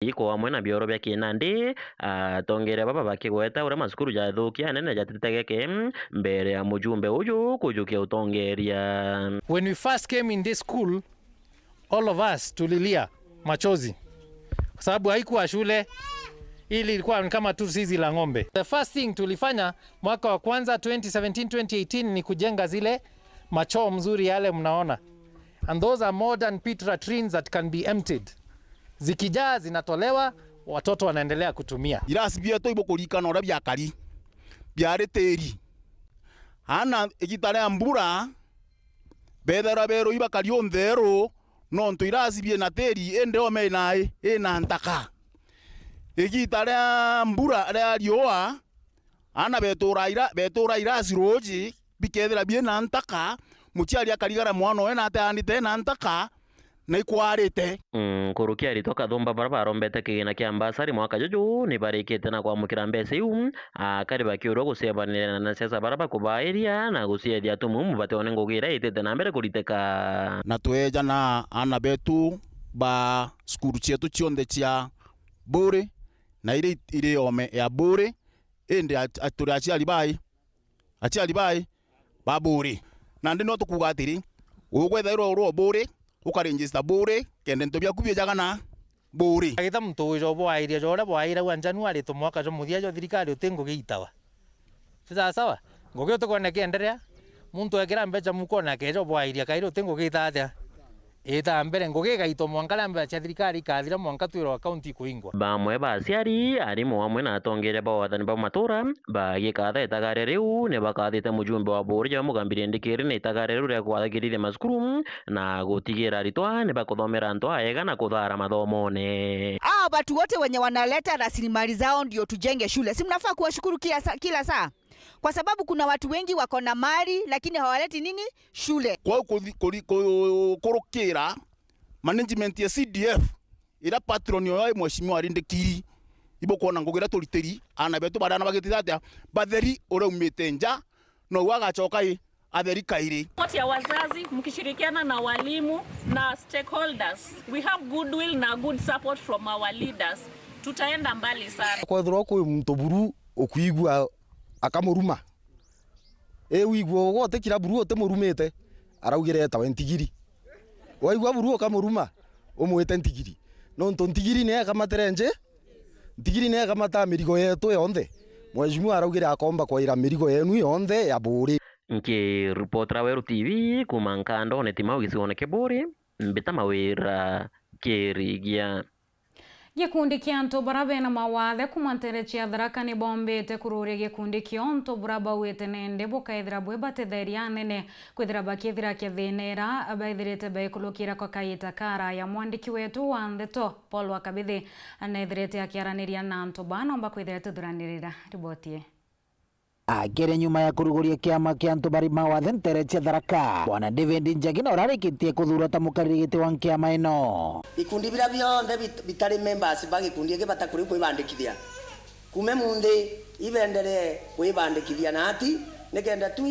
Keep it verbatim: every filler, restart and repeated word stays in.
Iko amwe na bioro bia kinandi, atongeria baba bakigweta uria macukuru jathukia anene jatitegeke mbere ya mujumbe uju kujukia utongeria. When we first came in this school, all of us tulilia machozi kwa sababu haikuwa shule, ili ilikuwa ni kama tu zizi la ng'ombe. The first thing tulifanya mwaka wa kwanza twenty seventeen, twenty eighteen ni kujenga zile machoo mzuri yale mnaona, and those are modern pit latrines that can be emptied. Zikijaa zinatolewa, watoto wanaendelea kutumia. Irasi bietu ibukurikana uria biakari, biari tiri. Ana igita ria mbura, bethera berui bakari untheru, nontu irasi biina tiri, indi ome ina, ina ntaka. Igita ria mbura ria riua, ana betura ira-, betura irasi ruuji, bikethira biina ntaka, muciari akarigara mwana owe na ateanite ena ntaka, na ikwarite. Mm, nkuruki aritwa kathumba baria barombete kigina kia mbasari mwaka juju ni barikite na kwamukira mbeca iu, akari bakiurwa gucebanira na anasiasa baria bakubairia na guciethia atumumu batione ngugi iria itite na mbere kuriteka. Na tweejana ana betu ba cukuru cietu cionthe cia Buuri na iria iri ome ya Buuri, indi a-, a-, turi aciari bai, aciari bai ba Buuri. Nandi no tukuuga atiri, ugwethairwa uri o Buuri, ukaregister Buuri, kenda into biaku biejagana Buuri. Agita muntu wija ubwairia ja uria bwairagua Januari, tu mwaka jwa muthia jwa thirikari uti ngugi itawa. Ti sawa sawa? Ngugi utikwona ikienderea, muntu ekira mbeca mukone akeja ubwairia kairi uti ngugi ita atia? Ita mbere, ngugi igaitwa mwanka ria mbeca cia thirikari ikathira, mwanka twirwa akaunti ikuingwa. Bamwe ba aciari, arimu amwe na atongeria ba wathani ba matura bagikatha itagaria riu, ni bakathite mujumbe wa Buuri ja Mugambiri Ndikiri na itagaria riu ria kwathagirithia macukuru na gutigira aritwa ni bakuthomera antu aega na kuthara mathomone. Hawa watu wote wenye wanaleta rasilimali zao ndio tujenge shule, si mnafaa kuwashukuru kila sa-, kila saa? Kwa sababu kuna watu wengi wako na mali, lakini hawaleti nini? Shule. Kwou kuthi-, kuri-, ku-, kurukira management ya C D F, ira patron oyo i Mheshimiwa Rindikiri, ibukwona ngugi iria turitiri, ana betu baria ana bagitite atia, batheri uria umite nja, nou agacoka i, atheri kairi. Support ya wazazi, mkishirikiana na walimu na stakeholders. We have goodwill na good support from our leaders. Tutaenda mbali sana. Kwethirwa kwi muntu buru ukwigua akamuruma. Ii wigua ugwe utikira buru utimurumite, araugire etawe ntigiri. Waigua buru ukamuruma, umwite ntigiri. Nontu ntigiri niyo ekamatire nji, ntigiri niyo ekamataa mirigo yetu yonthe. Mheshimiwa araugire akomba kwaira mirigo yenu yonthe ya Buuri. Nkiripotera Weru T V kuuma Nkandone Timau gicigoone kia Buuri, mbita Mawira Kirigia. Gikundi kia antu bara bena mawathe kuuma nteere cia Tharaka ni bombite kururia gikundi kia untu bura bauite nende bukaethira bwi batetheria anene kwithira bakithira kithinera baithirite baikulukira kwa kaita karaya. Mwandiki wetu wa ndeto Paul Wakabithi anethirite akiaraniria na antu baa nomba kwithira tuthuranirira riboti ii. Akiri nyuma ya kuruguria kiama kia antu bari mawathe nteere cia Tharaka, Bwana David Njagi na urarikitie kuthuurwa ta mukariri giti wa nkiama ino. Ikundi biria bionthe bit-, bitari members ba gikundi giki bata kuri kwibandikithia. Kuuma munthi ibenderee kwibandikithia na ati nikenda tu